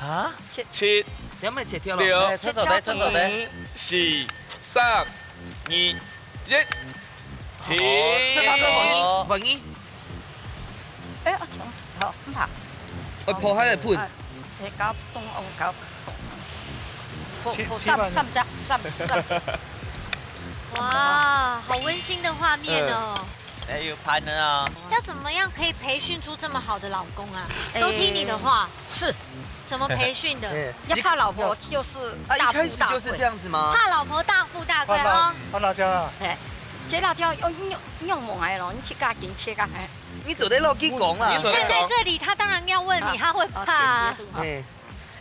啊？切。七，你有沒有切條了？六，哎，切條的，切條的。五、四、三、二、一，停。哦，這他都反應，哦。反應。哎，啊，好，毋怕。哎，泡還會噴。啊，哎，搞，懂，哦，搞。泡，七，泡三，七分。三隻，三，三隻。哇，好溫馨的畫面哦。嗯。 哎，有盤了啊。要怎麼樣可以培訓出這麼好的老公啊？哎，都聽你的話。是。怎麼培訓的？哎，要怕老婆就是大富大貴。啊，一開始就是這樣子嗎？怕老婆大富大貴哦。怕辣，怕辣椒啊。哎，這辣椒用，用，用買來咯，你自家緊切啊，哎。你做得落去講啊。你做得講。站在這裡，他當然要問你，啊，他會怕啊。哦，謝謝。哎。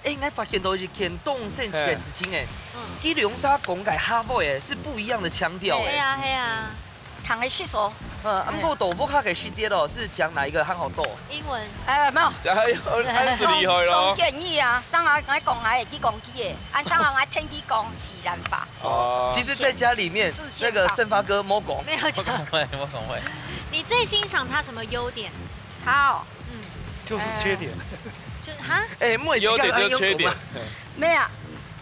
哎，𠊎發現到一件當神奇个事情哎，嗯。佢兩儕講个客話哎，是不一樣的腔調哎。係啊，係啊。聽个時節。呃，毋過到屋下个時節咯，是講哪一個較好多？英文。哎，沒有。加油，恁係厲害咯。講，講國語啊，上下𠊎講𠊎个，佢講佢个，啊，上下𠊎聽佢講四縣話。哦。其實在家裡面，四縣話。那個盛發哥無講。沒有講。無講話，無講話。你最欣賞他什麼優點？他哦，嗯。就是缺點。呃，就，哈？哎，妹子，優點就是缺點。沒有啊，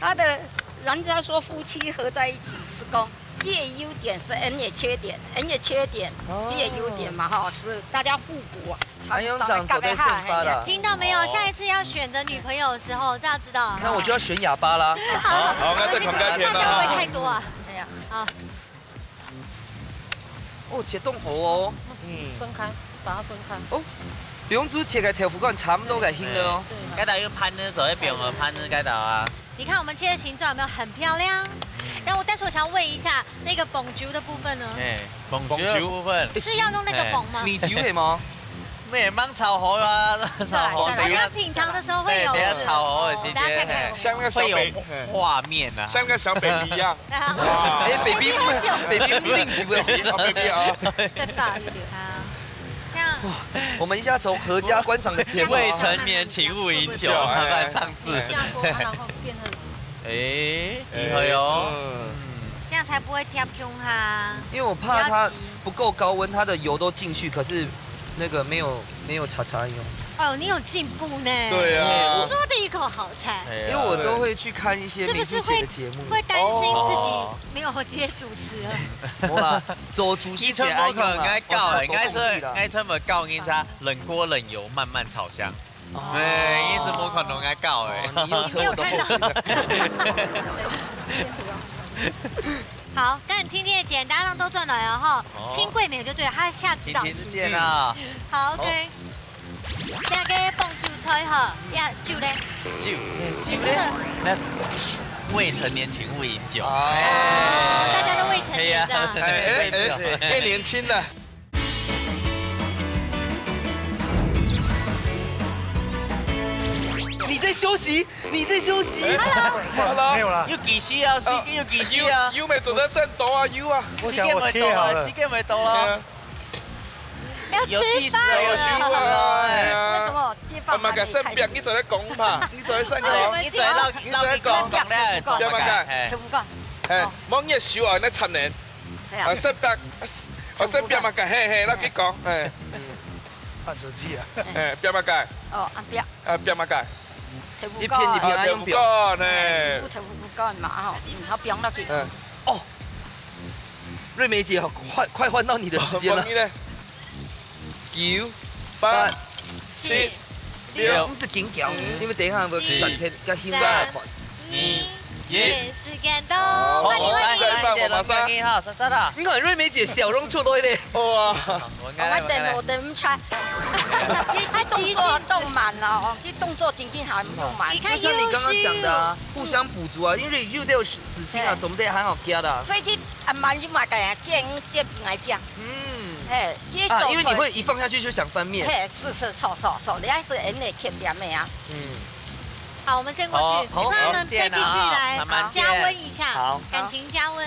他的，人家說夫妻合在一起是講，你个優點係𠊎个缺點，𠊎个缺點，哦。你个優點嘛，吼，係大家互補啊。哎喲，常常這樣做得勝發啦。聽到沒有？哦。下一次要選擇女朋友的時候，這樣知道啊。那我就要選啞巴啦。好，好，那再看該片啦。辣椒會不會太多啊？哎呀，好。哦，切當好哦。嗯。分開，把它分開。哦，兩組切个豆腐乾差不多个形了哦。對。該搭有盤仔做一遍哦，盤仔該搭啊。 你看我們切的形狀有沒有很漂亮？然後，但是我想要問一下，那個磅酒的部分呢？哎，磅酒的部分。是要用那個磅嗎？米酒係無？毋係，吂炒好啊，炒好。大家品嚐的時候會有，對，等下炒好的時間，大家看看。像那個小北，會有畫面啊。像那個小北鼻一樣。哎，北鼻不，北鼻不喝酒。北鼻不啉酒的。哦，北鼻啊。再大一點。好，這樣。哇，我們一下從合家觀賞的節目啊。未成年請勿飲酒，哎。慢慢上 是。下鍋，啊，然後變成，哎，厲害哦。哎，嗯。嗯。這樣才不會貼胸哈。因為我怕它不夠高溫，不要急。它的油都進去，可是那個沒有，沒有茶茶油。哦，你有進步呢。對啊。說得一口好菜。哎呀。因為我都會去看一些美食節的節目。是不是會，會擔心自己沒有接主持了？哦。無啦，做主持節愛用啦，你全部可能愛教的，我，我，我懂事啦。應該說，應該全部教人家冷鍋冷油慢慢炒香。 哦。對，意思無可能愛教的。哦，你又扯我的後腿了。你有看到？好，剛才聽聽的姐，大家都轉來了哈。哦。聽桂美就對了，她下指導棋。婷婷姐啊。好，OK。好。這個磅酒菜哈，呀，酒嘞？酒，酒嘞？你說的。那未成年請勿飲酒。哦。哎。哦，大家都未成年的。哎呀，未成年請勿飲酒。哎，哎，哎，哎，太年輕了。 你在休息，你在休息。哎，好了。沒有啦。有幾時啊？時間有幾時啊？有，有沒做得算到啊？有啊。我想我切好了。時間未到啊，時間未到啊。對啊。要吃飯了。有計時啊，有計時啊，哎。哎呀。為什麼接飯還沒開始？啊，麼个算表，你做得講吧，你做得算講。哎，你做得，你做得講，講了，做麼个？表麼个？哎。豆腐乾。哎，哦。莫熱手啊，那慘呢。 係啊。啊，食白，啊，食，啊，食白麼个？嘿，嘿，摎佢講，嘿。看手機啊。嘿，白麼个？哦，啊，白。啊，白麼个？豆腐乾。一片一片啊，啊，豆腐乾，嘿。有豆腐乾嘛，吼，嗯，好，放落去。嗯。哦，瑞美姐，快，快換到你的時間了。哦，換你咧。九、八、七、 六。毋使緊張，嗯。因為等一下會散忒，較辛苦。三、二、一，時間到。好，換你，換你。下一棒，我馬上。你看瑞美姐笑容出來咧。哇。我等，我等毋出來。你，你動作動慢了哦，你動作緊緊還動慢。你看就像你剛剛講的啊，優秀。互相補足啊，因為有兜事情啊，對。總得還好加的啊。所以你 啊，慢慢仔个，煎，煎平來食。嗯。嘿，這个啊，因為你會一放下去就想翻面。嘿，是，是，著，著，著，你還係恁樣欠點的啊。嗯。好，我們煎過去，好，好，那我們再繼續來，好，慢慢煎。加溫一下，好。感情加溫。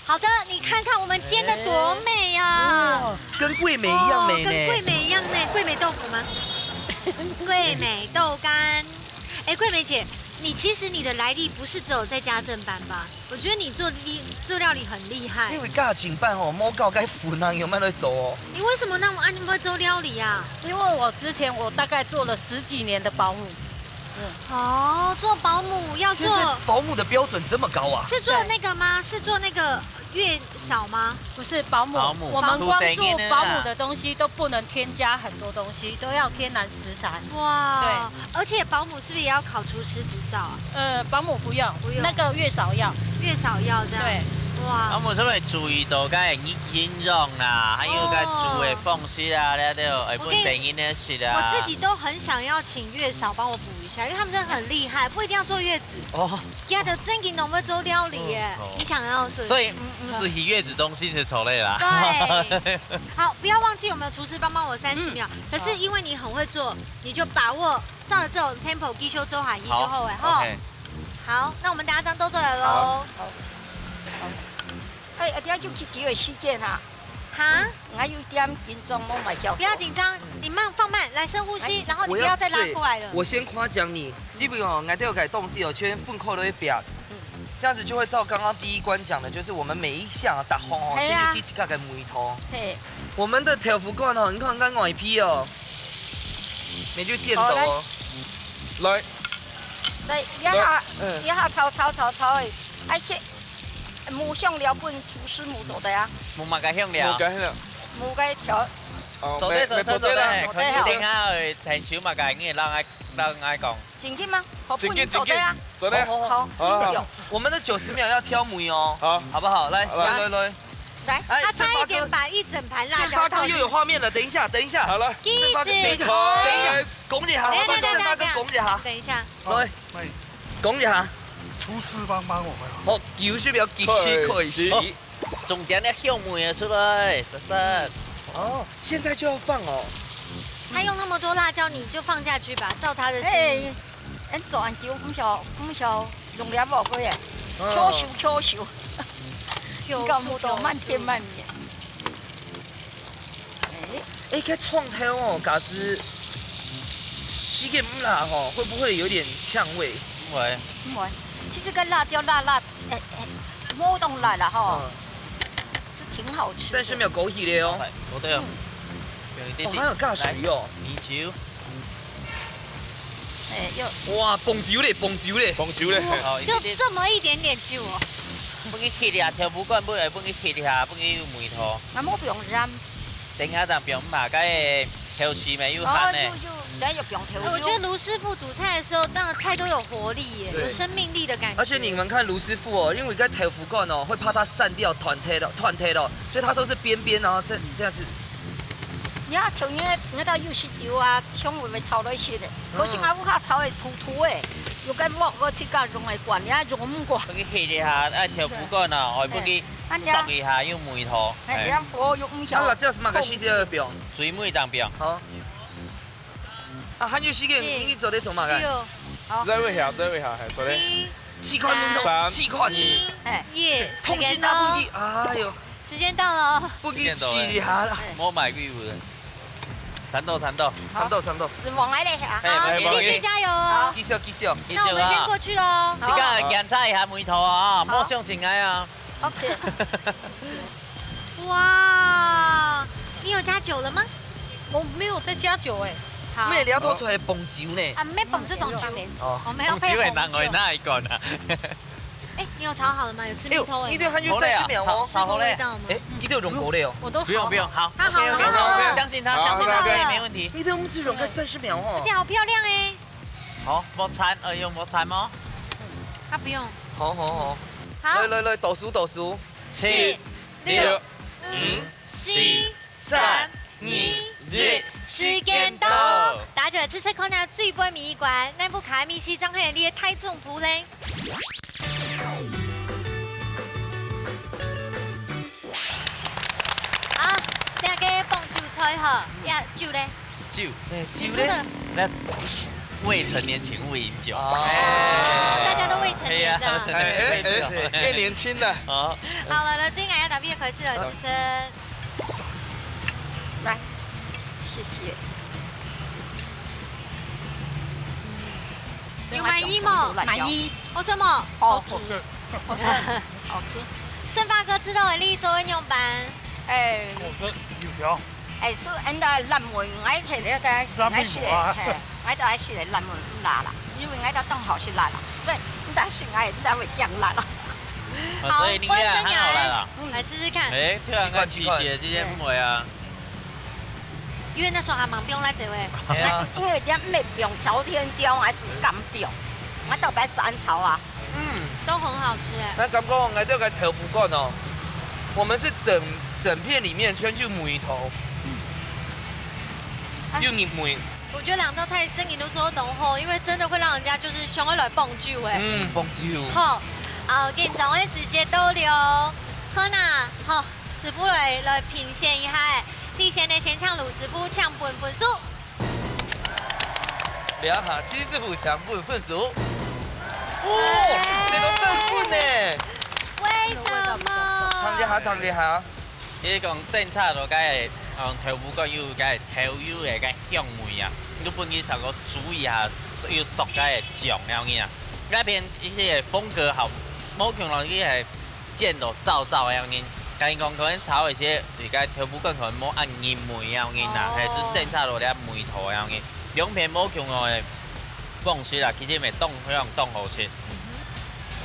好的，你看看我們煎得多美啊！哎。哇，跟桂美一樣美呢。哦，跟桂美一樣呢，桂美豆腐嗎？桂美豆乾。哎，桂美姐，你其實你的來歷不是只有在家政班吧？ 我覺得你做，做料理很厲害。因為家政班吼，無教該份啊，有沒有做哦？你為什麼那麼愛，那麼會做料理啊？因為我之前我大概做了十幾年的保姆。哦，做保姆要做，現在保姆的標準這麼高啊？是做那個嗎？是做那個月嫂嗎？不是，保姆，保姆，我們光做保姆的東西都不能添加很多東西，都要天然食材。哇，對。 而且保姆是不是也要考廚師執照啊？呃，保姆不用，不用。那個月嫂要。月嫂要這樣。對。哇。保姆係毋係注意到該營，營養啦，還有該煮个方式啊，哦。那都，哎，我跟你，分別人个食啊。我自己都很想要請月嫂幫我補一下，因為他們真的很厲害，不一定要坐月子。哦。佢等正經都會做料理耶，嗯，哦。你想要是不是？所以，嗯，嗯，是去月子中心去做个啦。對。好，不要忘記有沒有廚師幫幫我三十秒。嗯。可是因為你很會做， 你就把握照著這種tempo繼續做下去就好了，吼。好，OK。好，那我們大家這樣都做了咯。好，好，好。哎，啊，等下就去幾个時間啊。哈？嗯，還有點緊張，莫買小。不要緊張，你慢，放慢，來深呼吸，哎，然後你不要再拉過來了。我要，對，我先誇獎你，你比如哦，𠊎兜个東西哦，全分開來表。嗯。這樣子就會照剛剛第一關講的，就是我們每一項啊，打紅哦，嘿啊。全部有自家个味道。嘿。 我們的豆腐乾哦，你看看外皮哦，沒有見到哦。好，來。來。來，這下，來，嗯。這下炒，炒，炒，炒誒，哎，切。無香料分廚師無做得啊，無麼个香料。無个香料。無个調。哦，做得，做得，做得，做得，做得，嘿，做得好。等下會很久嘛，該你讓愛，讓愛講。正經嗎？好，正經，分你做得啊。正經，做得。好，好，好。好，好，好。有。我們的九十秒要挑梅哦，好。好不好？來，好，來。來，來，來。來，哎，啊，差一點把一整盤辣椒倒進去。盛發哥，盛發哥又有畫面了，等一下，等一下。好了。盛發哥，等一下，等一下，等一下。恭喜哈，等一下，等一下，幫盛發哥恭喜哈。等一下。來。 講一下。廚師幫幫我們。好，九十秒計時開始。好，重點个香味啊出來，珊珊。哦，現在就要放哦。他用那麼多辣椒，你就放下去吧，照他的心意。哎，恁做恁久，毋曉，毋曉用了無？佢耶，嗯。抾手，抾手。抾手，你搞毋到，抾手。滿天滿面。 哎，該蔥頭哦，假使時間毋辣吼，會不會有點嗆味？不會。毋會。其實該辣椒辣辣，哎，哎，無當辣啦吼，嗯。是挺好吃的。三十秒過去了哦。好，對哦。嗯。有一點點。哦，還有加水哦。來，米酒。 哎，又哇，磅酒咧，磅酒咧。磅酒咧。哇，好，就這麼一點點酒哦。分佢歇一下，豆腐乾本來分佢歇一下，分佢有味道。啊，無放鹽。等下再放嘛，該个豆豉乜有鹹呢。哦，有，有，等下又放豆油。哎，我覺得盧師傅煮菜的時候，那個菜都有活力耶，對。有生命力的感覺。而且你們看盧師傅哦，因為該豆腐乾哦，會怕它散掉、斷忒了、斷忒了，所以它都是邊邊，然後這，這樣子。 呀，豆油个，你到有時酒啊，香味會炒落去个。嗯。可是𠊎屋下炒个土土个，有个鑊个自家用个慣，也用毋慣。分佢歇一下，愛豆腐乾啊，愛分佢，哎，熟一下，有味道。哎，哎。這樣火又毋曉。啊，辣椒係麼个時節愛放？最尾當放。好。啊，還有時間，是。你做得做麼个？對哦。好。再問一下，再問一下，嘿，做得。七。試看，三。試看。一，哎。耶，通訊啊，時間到。問題，哎喲。 時間到了哦。不給氣哈啦。時間到了。莫買貴婦人。談到，談到。好。談到，談到。是往來的哈。哎，好，你繼續加油哦。繼續，繼續。那我們先過去嘍。這個檢查一下梅頭啊，好。莫相信𠊎啊。OK。哇，你有加酒了嗎？我沒有再加酒哎。好。毋係，你愛倒出來磅酒呢。啊，毋係磅這種酒。哦。我們要配紅酒。磅酒係另外哪一罐啊？ 哎，你有炒好了嗎？有吃梅頭哎。哎，你這還有三十秒哦。好嘞啊，炒，炒好嘞。吃過味道嗎？哎，你都有用過了哦。我都好好。不用，不用，好。好，OK，OK，好，好，好。相信他，好，相信他，OK，OK。可以，沒問題。你都毋係用个三十秒哦。而且好漂亮哎。好，無摻，呃，用無摻哦。他不用。好，好，好。好。來，來，來，倒數，倒數。七、七、六、六、五、五、四、四、三、二、一，時間到。大家就來試試看啊，最尾尾一關，哪部卡米西張黑你的大丈夫咧？好，這個磅酒菜吼，呀，酒咧？酒。哎，酒咧？你出的？那未成年請勿飲酒。哦。哎。哦，大家都未成年的。哎呀，未成年請勿飲酒。哎，哎，哎，哎，年輕的。哦。好了，那最近要打畢業考試了，好。其實 來，謝謝。嗯。有滿意無？滿意。好食無？好吃。好吃。好吃。盛發哥，食到个你做得仰般？哎。好食，有條。哎，係，恁个辣味，𠊎食个，辣味無啊？𠊎食个，嘿，𠊎都愛食个辣味，毋辣啦，因為𠊎都當好食辣啦，所以毋擔心𠊎，毋會驚辣啦。啊，所以你也還好辣啦。好，我也是啊。來吃吃看。哎，對啊，試看，你試看。試試，這些不會啊。 因為那時候還蠻不用辣椒欸。係啊。因為這毋係放朝天椒，還係乾放，𠊎到底係生炒啊。嗯。都很好吃欸。𠊎感覺𠊎這個豆腐乾哦，我們是整，整片裡面全就梅頭，嗯。又入梅。我覺得兩道菜真的都做得當好，因為真的會讓人家就是想要來磅酒欸。嗯，磅酒。好，啊，緊張个時間到了哦，看啊，好。 師傅來，來評選一下欸。提前呢，先請盧師傅請分分數。這下，七師傅請分分數。哦，哎。這都三分呢。為什麼？等一下，等一下。你講正常个該个，嗯，豆腐乾有該豆油个該香味啊，你都分佢炒个煮一下，有熟該个醬了呢啊。該片一些風格好，無共樣个 煎到燥燥个樣人，跟你講，可能炒一些，自家豆腐乾可能無恁入味个樣人啦，哦。係，就剩下落這梅頭个樣人，兩片無共樣个方式啦，其實也當香當好食。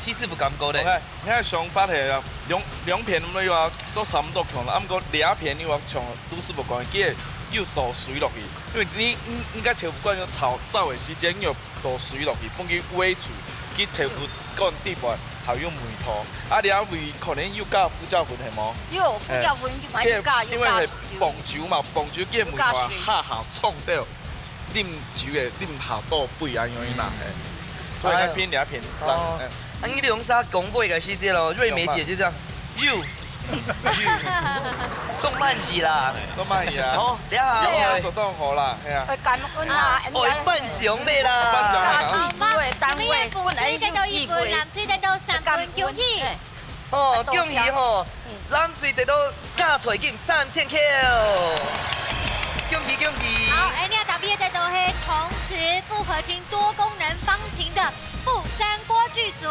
七師傅感覺咧？我看，你看想法係啊，兩，兩片都有啊，都差毋多強啦。啊，毋過這片因為像老師傅講，佢有倒水落去，因為你，你，你該豆腐乾有炒，炒个時間，你有倒水落去，分佢煨煮，佢豆腐乾底部還有味道。啊，這位可能有加胡椒粉，係無？有胡椒粉，就還有加，有加，因為係紅酒嘛，紅酒佢个味道啊，有加水。下下衝掉，啉酒个啉下倒杯啊，因為那係。所以該片這片，哦。嗯。啊，你兩儕講話个時節咯，瑞美姐就這樣，有，有，動漫椅啦。動漫椅啊。好，等下，哎，哎。做動好啦，係啊。哎，感恩啊，哦，哎，頒獎的啦。頒獎啊。大主廚的單位，女仔得到一分，男仔得到三分，恭喜。哎。哦，恭喜吼，嗯。男仔得到加菜金三千塊。恭喜恭喜！好，哎，你特別得到係同時複合型多功能方形的 不沾鍋具組。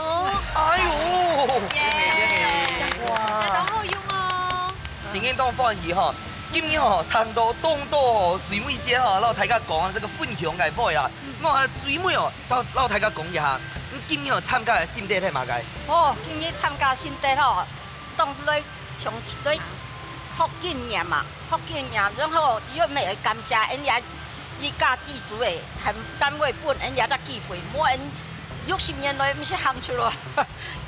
哎喲，耶，哇。這當好用哦。今日當歡喜吼，今日吼，聽到當多吼，水妹姐吼，摎大家講這個分享个話啊，嗯。𠊎還水妹哦，摎，摎大家講一下，你今日有參加个心得係麼个？哦，今日參加心得吼，當來從來學經驗嘛。 福建人，然後又乜愛感謝恩這一家之主个，還單位分恩這隻機會，無恩六十年來毋識行出來，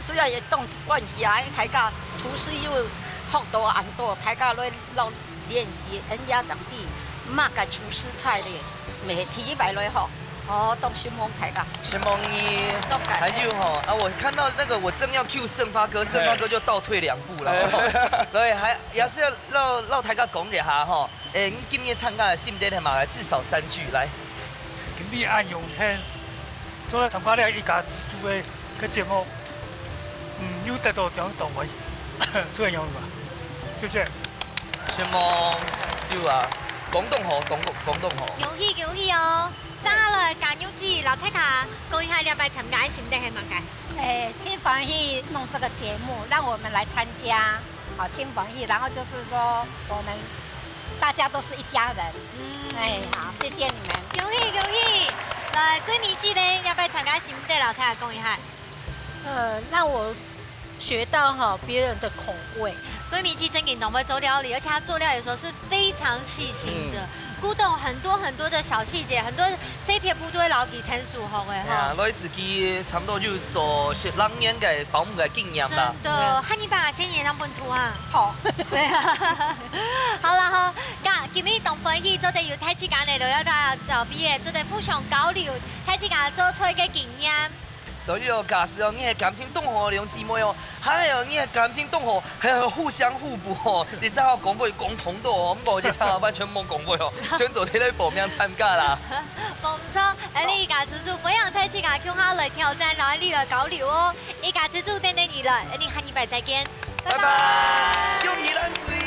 所以也當歡喜啊！大家廚師又學到恁多，大家來摎練習恩這當地麼个廚師菜咧，乜第一擺來學。 哦，當承蒙大家。承蒙你。當感恩。還有吼，啊，我看到那個，我正要cue盛發哥，盛發哥就倒退兩步了。哎。對，還，也是要摎，摎大家講一下吼。哎，你今日參加个心得係麼个？至少三句，來。今日恁榮幸，做得參加這一家之主个，个節目，嗯，又得到這樣个機會，所以有嘛，謝謝。承蒙，有啊，講當好，講，講當好。恭喜，恭喜哦！ 接下來，家玉姊摎大家講一下這擺參加个心得係麼个？哎，盡歡喜弄這個節目，讓我們來參加，好，盡歡喜。然後就是說，我們大家都是一家人。嗯。哎，好，謝謝你們。恭喜，恭喜！來，桂米姊呢，這擺參加心得摎大家講一下。呃，讓我 學到哈，別人的口味。桂米姊正經當會做料理，而且她做料理的時候是非常細心的，嗯。顧到很多很多的小細節，很多細撇步都會摎佢𢯭手學个吼。哎呀，來自佢差不多就做十零年个保姆个經驗啦。真的，嗯。漢語班个生意當本土啊。好。對啊。好啦吼，該今日當歡喜做得有大自家呢，來到這位，做得互相交流，大自家做菜个經驗。 所以哦，假使哦，你个感情當好，兩姊妹哦，還有你个感情當好，還有互相互補哦，你正好講話講通到哦，毋過這下完全無講話哦，全做得來報名參加啦。無毋著，哎，你家自主，歡迎大自家共下來挑戰，然後你來交流哦。一家之煮，等等你來，你下禮拜再見，拜拜。拜拜，恭喜咱水